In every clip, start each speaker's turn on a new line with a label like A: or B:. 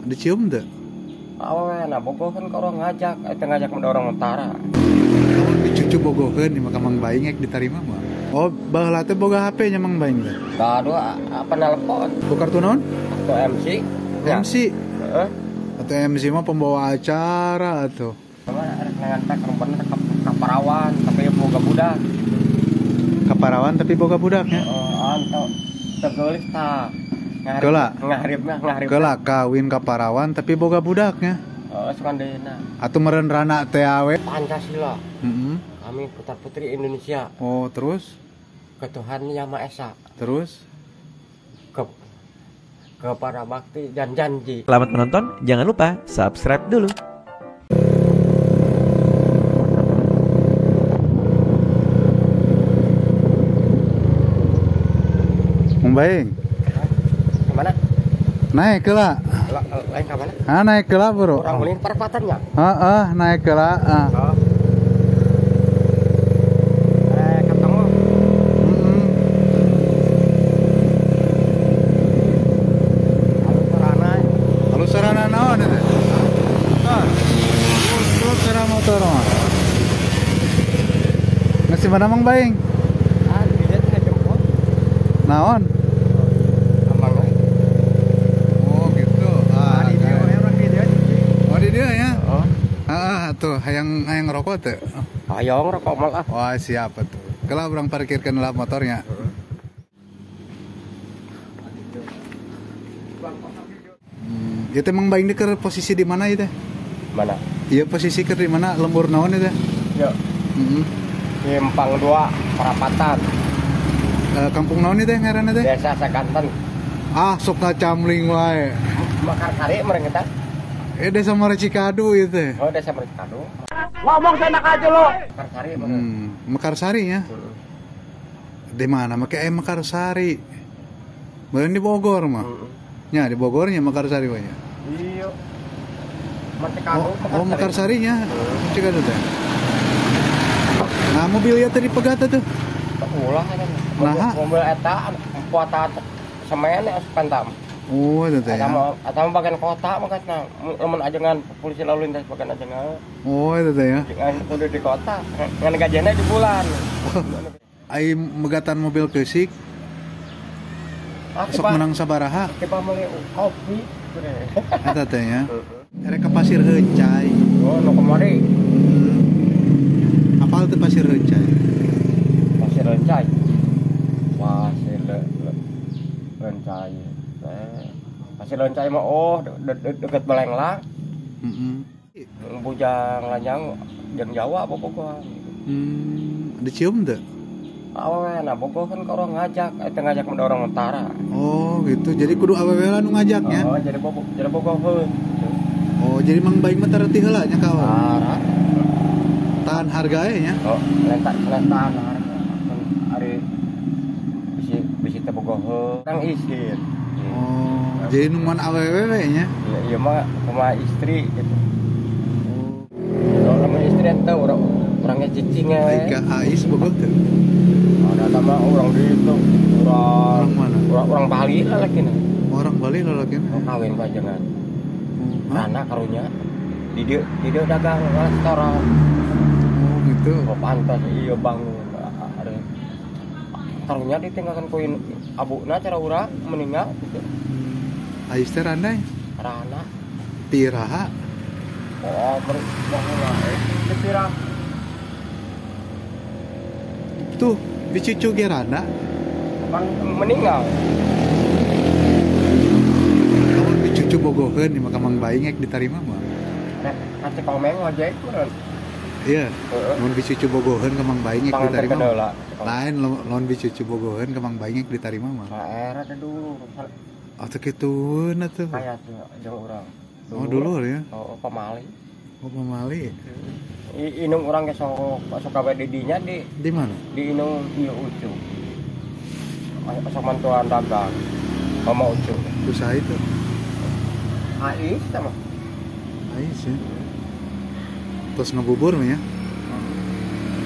A: Dicium teu?
B: Awewe na bogoheun ka urang ngajak, eta ngajak mah orang utara.
A: Lamun bicucu bogoheun di mah Mang Baing ek ditarima mah. Oh, baheula teh boga HP nya Mang Baing teh.
B: Gaduh apa nelpon?
A: Ku kartu naon?
B: Kartu MC.
A: MC.
B: Heeh.
A: Atau MC mah pembawa acara atuh.
B: Sama rek ngantak bener ka Parawan tapi boga budak.
A: Ka Parawan tapi boga budaknya.
B: Oh, anto teu tah.
A: Keula
B: ngaharipna
A: keula kawin ka Parawan tapi boga budaknya.
B: Oh, sukandeuna.
A: Atuh meureun rana teh awe.
B: Pancasila.
A: Heeh.
B: Kami putra putri Indonesia.
A: Oh, terus
B: Ketuhan Yang Maha Esa.
A: Terus
B: kepada bakti dan janji.
C: Selamat menonton, jangan lupa subscribe dulu.
A: Mang Baing.
B: Kemana?
A: Naik ke lah.
B: Lain ke mana?
A: Ah, naik ke lah, bro.
B: Orang ulin perpatannya.
A: Heeh, naik ke lah. Ah.
B: Oh. Ketemu.
A: Alus sarana naon eta? Tah. Terus sarana motor mah. Nges di mana Mang Baing?
B: Ah, di dieu teh jemput.
A: Naon?
B: Amang we.
A: Oh, gitu. Ah,
B: di dieu we urang di dieu.
A: Oh, di dieu ya?
B: Oh.
A: Ah, tuh hayang hayang rokok teh.
B: Hayang rokok malah.
A: Wah, siap tuh. Kalau urang parkirkeun lah motornya. Itu Mang Baing keur posisi di mana itu?
B: Mana?
A: Iya, posisi keur di mana? Lembur naon itu?
B: Ya.
A: Heeh.
B: Simpang 2 Perapatan.
A: Kampung naon itu ngaranna teh?
B: Desa Saganten.
A: Ah, sok ngacamling wae.
B: Mekarsari meureun eta.
A: Desa Maracikadu itu.
B: Oh, Desa Maracikadu.
D: Ngomong seenak aja lo.
B: Mekarsari meureun.
A: Mekarsari ya. Di mana make Mekarsari? Meureun di Bogor mah. Nya di Bogornya Mekarsari we nya.
B: Iya. Maracikadu.
A: Oh, Mekarsarinya. Cikadu teh. Nah, mobilnya tadi pegat tuh.
B: Ulah kan.
A: Nah,
B: mobil eta kuota semen asupan tam.
A: Oh, itu teh.
B: Eta mah bagian kota makanya lamun ajengan polisi lalu lintas bagian ajengan.
A: Oh, itu teh ya.
B: Ajengan kudu di kota, ngan gajena di bulan.
A: Ai megatan mobil keusik. Sok menang sabaraha.
B: Kita meuli kopi.
A: Eta teh ya. Erek ka Pasir Heuncai.
B: Oh, nu kamari.
A: Apal teh Pasir Heuncai?
B: Pasir Heuncai. Pasir Heuncai. Pasir Heuncai mah oh dekat Balenglang.
A: Heeh.
B: Bujang lanjang jeung Jawa bobogohan.
A: Dicium teu?
B: Awewe na bogoheun ka urang ngajak, eta ngajak mah orang utara.
A: Oh, gitu. Jadi kudu awewe lah nu ngajaknya.
B: Oh, jadi bogoheun.
A: Oh, jadi Mang Baing mah tareuti heula nya ka awewe.
B: Tara.
A: Tahan harga nya.
B: Oh, tahan harga. Ari bisi teh bogoheun, kang isin.
A: Oh, jadi nungguan awewe we nya.
B: Iya, iya mah kumaha istri gitu. Oh, lamun istri eta urang orangnya cicing
A: Ai ka Ais bogoh teu?
B: Ada sama orang di itu,
A: orang mana?
B: Orang Bali lah lalakina.
A: Orang Bali lalakina.
B: Oh, kawin pajangan. Anak karunya di dieu dagang restoran.
A: Oh, gitu.
B: Oh, pantas iya bangun. Ada karunya ditinggalkan koin abuna cara urang meninggal gitu.
A: Ais teh randa?
B: Rana.
A: Tiraha.
B: Oh, baheula tiraha.
A: Tuh, bicucu ge randa.
B: Kan meninggal.
A: Lamun bicucu bogoheun di mah Mang Baing ek ditarima mah.
B: Rek ka Cikomeng ngojek meureun.
A: Iya. Lamun bicucu bogoheun ka Mang Baing ek ditarima. Lain lamun bicucu bogoheun ka Mang Baing ek ditarima mah.
B: Era teh dulu.
A: Oh, teu kitueun atuh.
B: Aya tuh jeung urang.
A: Oh, dulu ya.
B: Oh, pamali.
A: Oh, pamali.
B: Inung urang ge sok gawe di dinya di
A: mana?
B: Di inung ieu Ucu. Sok mantuan dagang. Mama Ucu.
A: Usaha itu.
B: Ais sama.
A: Ais ya. Terus ngabubur mah ya.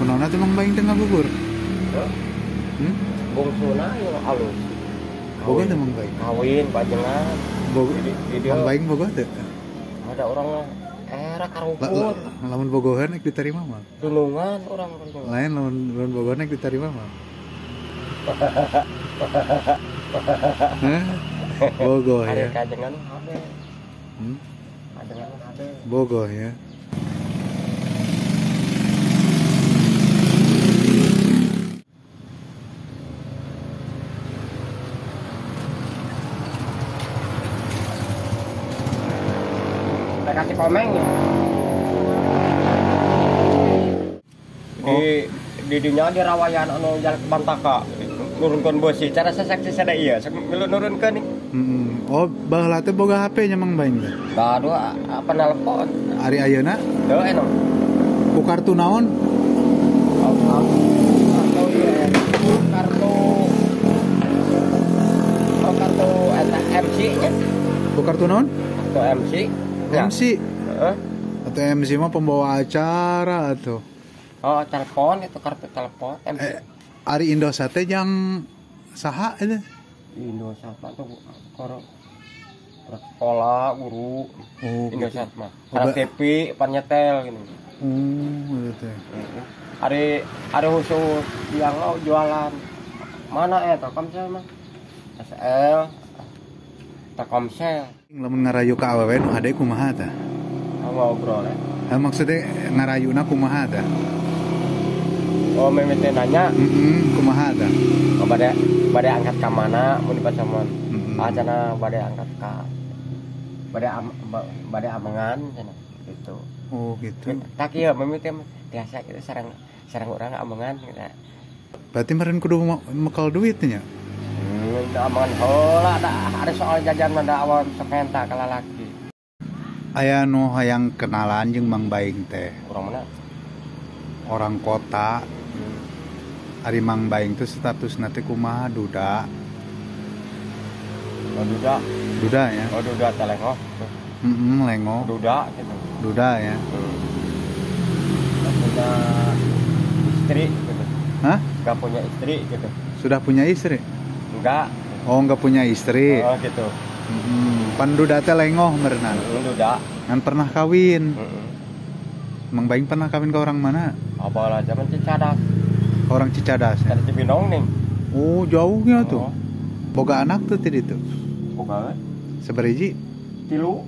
A: Kunaon teh Mang Baing teh ngabubur?
B: Heuh.
A: Hmm?
B: Bungsuna ieu alus.
A: Boga teh Mang Baing.
B: Kawin pajengan.
A: Mang Baing bogoh teu?
B: Ada orang era karuhun.
A: Lamun bogohan ek diterima mah.
B: Dunungan orang.
A: Lain lamun bogohan ek diterima mah. Bogoh ya.
B: Ada kajengan habe. Kajengan habe.
A: Bogoh ya.
B: Kasih komeng ya. Di di dinya di rawayan anu jalan ke Bantaka nurunkeun besi cara seseksi sada ieu sok milu nurunkeun nih.
A: Oh, baheula teh boga HP nya Mang Baing teh.
B: Baru apa nelpon.
A: Ari ayeuna?
B: Teu eno.
A: Ku kartu naon?
B: Kartu ieu kartu oh kartu eta MC nya.
A: Ku kartu naon?
B: Kartu MC.
A: MC.
B: Heeh.
A: Atau MC mah pembawa acara atau
B: oh, telepon itu kartu telepon MC.
A: Ari Indosat teh jang saha itu?
B: Indosat mah tuh koro sekolah guru.
A: Oh,
B: Indosat
A: gitu.
B: Mah. Ada TV panyetel gini.
A: Oh, gitu teh.
B: Ari ada khusus yang mau jualan. Mana Telkomsel mah? SL Telkomsel.
A: Lamun ngarayu ka awewe nu hade kumaha tah?
B: Ngobrol ya.
A: Maksudnya ngarayuna kumaha tah?
B: Oh, mimiti nanya.
A: Kumaha tah?
B: Oh, bade angkat ka mana mun di Pasaman? Ah, cenah bade angkat ka bade amengan cenah gitu.
A: Oh, gitu.
B: Tak ieu mimiti biasa gitu sareng urang amengan gitu.
A: Berarti meureun kudu mekal duit nya?
B: Aman heula ada soal jajan mah da awal sok menta ka lalaki.
A: Aya nu hayang kenalan jeung Mang Baing teh.
B: Urang mana?
A: Orang kota. Ari Mang Baing teh statusna teh kumaha duda?
B: Oh, duda.
A: Duda ya.
B: Oh, duda teh lengoh.
A: Lengoh.
B: Duda gitu.
A: Duda ya.
B: Gak punya istri gitu.
A: Hah?
B: Gak punya istri gitu.
A: Sudah punya istri?
B: Enggak.
A: Oh, enggak punya istri.
B: Oh, gitu.
A: Pan duda teh lengoh meureunan.
B: Duda.
A: Ngan pernah kawin. Mang Baing pernah kawin ke orang mana?
B: Apalah zaman Cicadas.
A: Orang Cicadas ya?
B: Dari Cibinong nih.
A: Oh, jauhnya tuh. Boga anak tuh tadi tuh.
B: Boga.
A: Seberiji?
B: Tilu.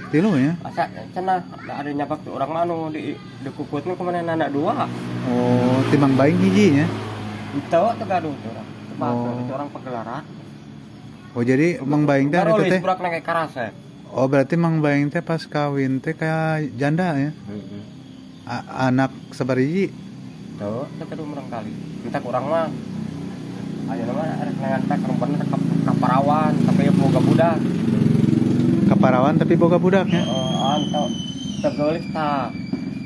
A: Tilu ya?
B: Asa cenah ada nyapak tuh orang manu di kukutnya kemana anak dua.
A: Oh, ti Mang Baing hiji nya.
B: Itu tuh gaduh tuh orang.
A: Oh.
B: Itu orang pegelaran.
A: Oh, jadi Mang Baing teh itu teh. Oh, berarti Mang Baing teh pas kawin teh kayak janda ya? Anak sabariji?
B: Tuh, teh kudu urang kali. Entah urang mah ayeuna mah rek nengan teh perempuan teh ka parawan tapi boga budak.
A: Ka parawan tapi boga budak ya?
B: Oh, anto teu geulis tah.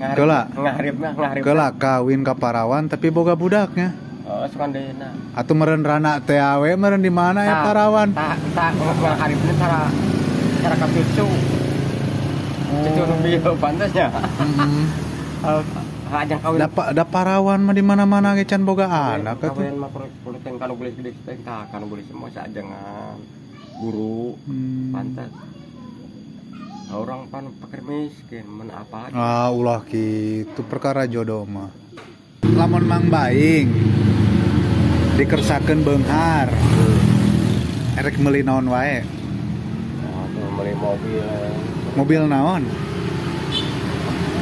B: Ngaharipna ngaharip.
A: Geula kawin ka parawan tapi boga budaknya.
B: Oh, sukan deuna.
A: Atuh meureun rana teh awe meureun di mana ya parawan?
B: Tah, tah ngaharipna cara ka cucu. Cucu nu bieu pantasnya. Ajang kawin.
A: Da parawan mah di mana-mana ge can boga anak atuh.
B: Kawin mah kulit teh kanu geulis-geulis teh tah kanu geulis mah saajengan guru pantas. Orang pan fakir miskin mun apa lagi.
A: Ah, ulah kitu perkara jodoh mah. Lamun Mang Baing dikersakeun beunghar. Erek meuli naon wae?
B: Oh, tuh meuli mobil.
A: Mobil naon?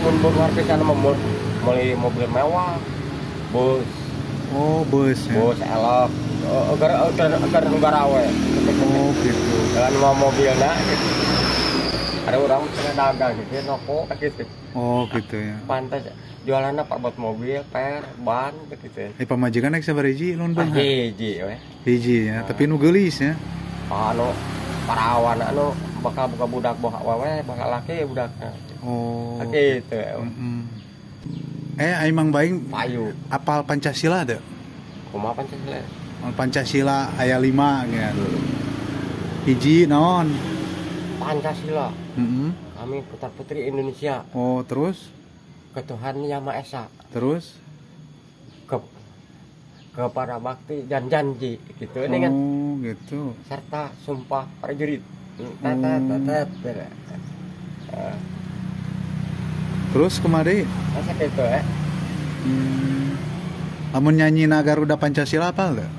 B: Mun beunghar pisan mah meuli mobil mewah. Bus.
A: Oh, bus ya.
B: Bus elok. Agar nu garawe.
A: Oh, gitu.
B: Jalan mau mobilna gitu. Ada orang tengah dagang gitu, noko gitu.
A: Oh, gitu ya.
B: Pantas jualannya pak buat mobil, per, ban gitu.
A: Pamajikan rek sabariji lamun beunghar?
B: Hiji we.
A: Hiji ya, tapi nu geulis ya.
B: Anu parawan anu bakal buka budak boh awewe, bakal laki budakna.
A: Oh.
B: Gitu.
A: Ai Mang Baing
B: payu.
A: Apal Pancasila teu?
B: Kumaha Pancasila?
A: Pancasila aya 5 gitu. Hiji naon?
B: Pancasila. Kami putra-putri Indonesia.
A: Oh, terus?
B: Ketuhan Yang Maha Esa.
A: Terus?
B: Kepada bakti dan janji gitu ini kan.
A: Oh, gitu.
B: Serta sumpah prajurit. Tet tet.
A: Terus kemari?
B: Masa gitu ya?
A: Lamun nyanyi Garuda Pancasila apa enggak?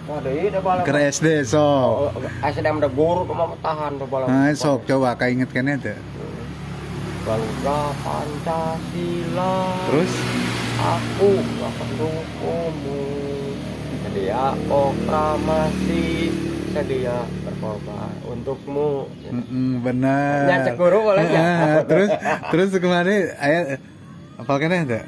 B: Waduh, ini bala.
A: Ke SD sok.
B: SD udah guru mau tahan tuh bala.
A: Nah, sok coba kainget kene teh.
B: Garuda Pancasila.
A: Terus
B: aku akan dukungmu. Sedia proklamasi, sedia berkorban untukmu.
A: Benar.
B: Nyanyi guru boleh ya.
A: Terus kemarin ayat apal kene teh?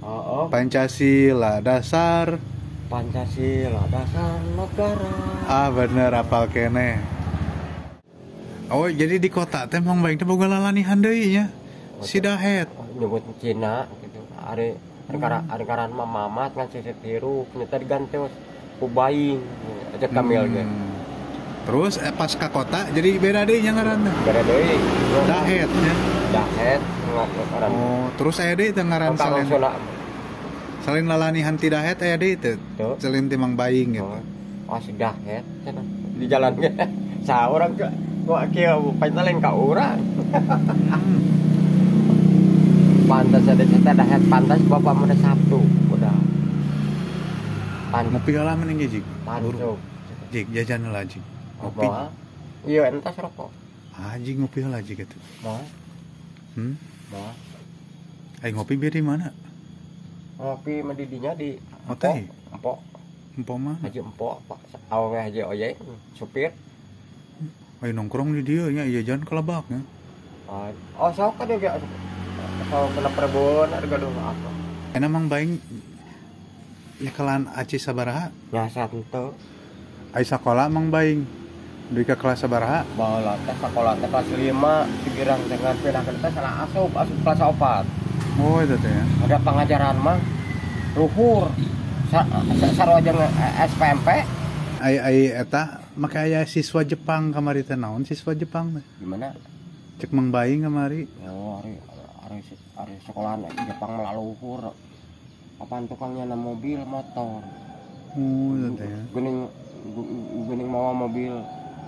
B: Oh.
A: Pancasila dasar.
B: Pancasila dasar negara.
A: Ah bener apal kene. Oh jadi di kota teh Mang Baing teh boga lalanihan deui nya. Si Dahet.
B: Nyebut Cina gitu. Ari ngaran mah Mamat ngan sisip hirup nyata diganti ku Baing aja Kamil ge.
A: Terus pas ka kota jadi beda deui nya ngaran teh.
B: Beda deui.
A: Dahet nya.
B: Dahet ngaran.
A: Oh, terus aya deui teh ngaran salen. Selain lalanihan ti Dahet aya deui teh. Selain ti Mang Baing gitu.
B: Oh, si Dahet cenah di jalan ge. Saurang ge kok kieu pantas lain ka urang. Pantas ada cerita Dahet pantas bapak mun Sabtu udah.
A: Ngopi heula mending ge, Jig. Jig jajan heula, Jig. Ngopi.
B: Iya, entas rokok.
A: Ah, Jig ngopi heula Jig atuh.
B: Moal. Moal.
A: Ai ngopi bieu di mana?
B: Ngopi mah di dinya di
A: Empok.
B: Empok.
A: Empok mah.
B: Haji Empok, Pak. Awewe Haji Oyeng, supir.
A: Ayo nongkrong di dieu nya jajan kelebak nya.
B: Oh, sok ka dia sok kena perebon ada gaduh apa.
A: Enak Mang Baing nyekelan aci sabaraha?
B: Nya henteu.
A: Ai sakola Mang Baing dugi ka kelas sabaraha?
B: Baheula teh sakola teh kelas 5 pikiran dengan pindah ke teh salah asup kelas 4.
A: Oh itu teh ya.
B: Ada pengajaran mah luhur. Sarua jeung SPMP.
A: Ai ai eta make aya siswa Jepang kamari teh naon siswa Jepang teh?
B: Gimana?
A: Cek Mang Baing kamari.
B: Oh, ari sekolahan Jepang mah luhur. Apaan tukangnya na mobil motor.
A: Oh, itu teh ya.
B: Geuning mawa mobil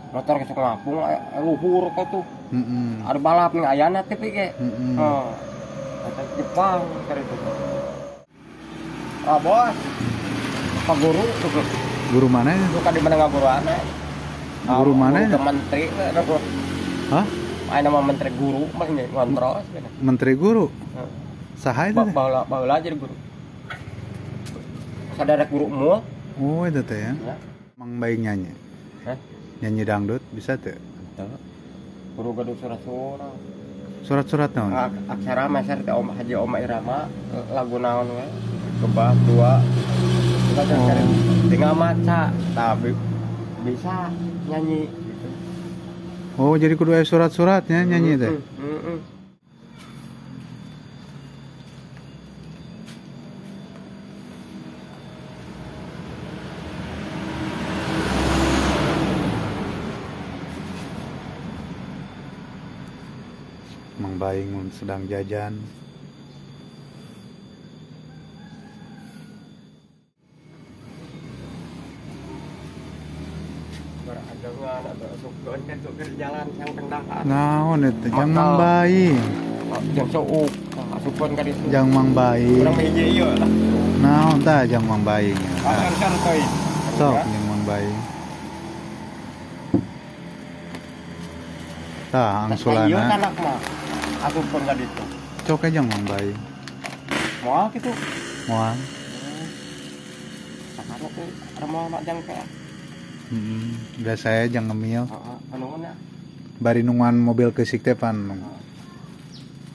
B: motor ke ngapung luhur kok tuh. Ada balap nih ayana TV ge. Oh. Eta Jepang kari itu. Ah, bos. Pak guru tuh.
A: Guru mana ya?
B: Bukan di mana ngaguruan.
A: Guru mana?
B: Ke menteri.
A: Hah?
B: Aya nama menteri guru mah ngontrol.
A: Menteri guru? Saha itu?
B: Baheula jadi guru. Saudara guru mul.
A: Oh, itu teh ya. Mang Baing nyanyi.
B: Hah?
A: Nyanyi dangdut bisa teh?
B: Teu. Guru gaduh surat-surat.
A: Surat-surat naon?
B: Aksara meser teh Om Haji Oma Irama lagu naon we. Kebah dua. Oh. Tinggal maca tapi bisa nyanyi gitu.
A: Oh, jadi kudu aya surat-suratnya nyanyi teh. Mang Baing sedang jajan. Naon eta jang Mang Baing.
B: Jang suuk, asupkeun ka ditu.
A: Jang Mang Baing.
B: Urang hiji ieu lah.
A: Naon tah jang Mang Baing.
B: Sok
A: Sok jang Mang Baing. Tah angsulana.
B: Ieu kanak mah. Asupkeun ka ditu.
A: Cok jang Mang Baing.
B: Moal kitu.
A: Moal.
B: Sakarep teh moal mah jang teh.
A: Biasa jang ngemil.
B: Heeh,
A: Bari nungguan mobil kesik teh pan.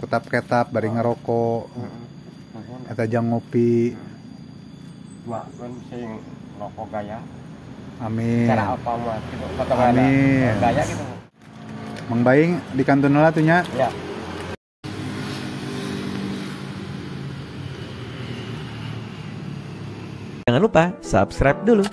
A: Ketap-ketap bari ngerokok. Eta jang ngopi.
B: Dua kan sing rokok gaya.
A: Amin.
B: Cara apa mah gitu potongan gaya gitu.
A: Mang Baing di kantun heula tuh nya.
B: Ya.
C: Jangan lupa subscribe dulu.